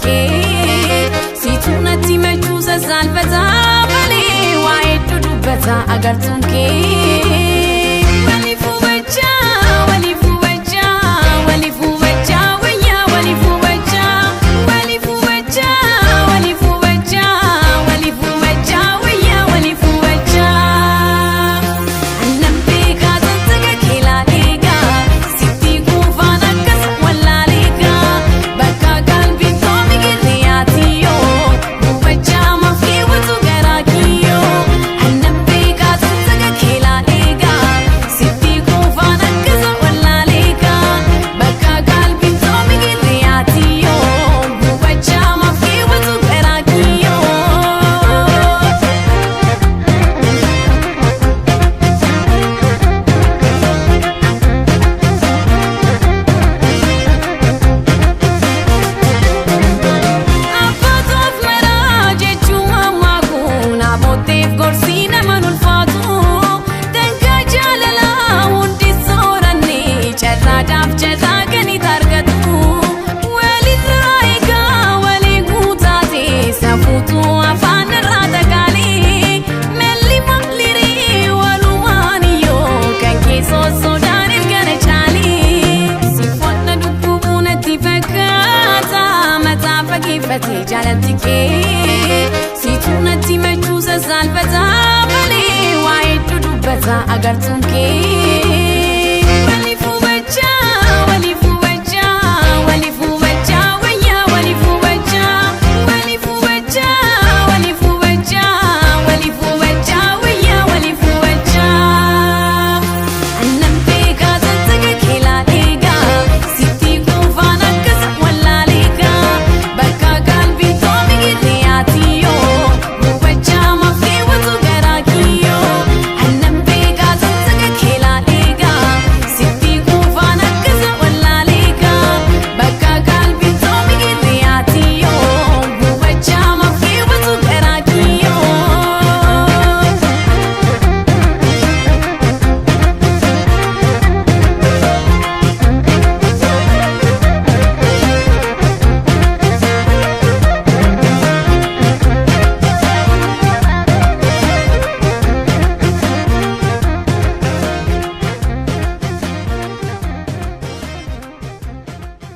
Kee siituu natti machuu sassaalfataa malee waa hedduu dubbata agartuun kee. Waliif hubachaa, waliif hubachaa, waliif hubachaa wayyaa waliif hubachaa, waliif hubachaa, waliif hubachaa, waliif hubachaa wayyaa waliif hubachaa. Annan beekaa tattaga keelaa sitti kuufaan akkas wallaaleegaa bakka qalbiin toomi girriyaatiyyoo hubachaa mafii watu garaa kiyyoo. Annan beekaa tattaga keelaa sitti kuufaan akkas wallaaleegaa bakka qalbiin toomi girriyaatiyyoo hubachaa mafii watu garaa kiyyoo. Abbaatuuf maraa jechuun ammaa kun abootteef gorsii nama ulfaatu. Dangaa jaalalaa hundi sooranne carraadhaaf carraa kan itti argatu. Walirraa eegaa walii guutaate safuutuu afaan irraa takaalee. Melli maaliree walumaan iyyoo kan keessoo sodaan ergana caalee. Sifoonna dhukkubuu natti fakkaata mataa fageeffatee jaalatti kee. Siituu natti machuu sassaalfataa malee waa hedduu dubbata agartuun kee.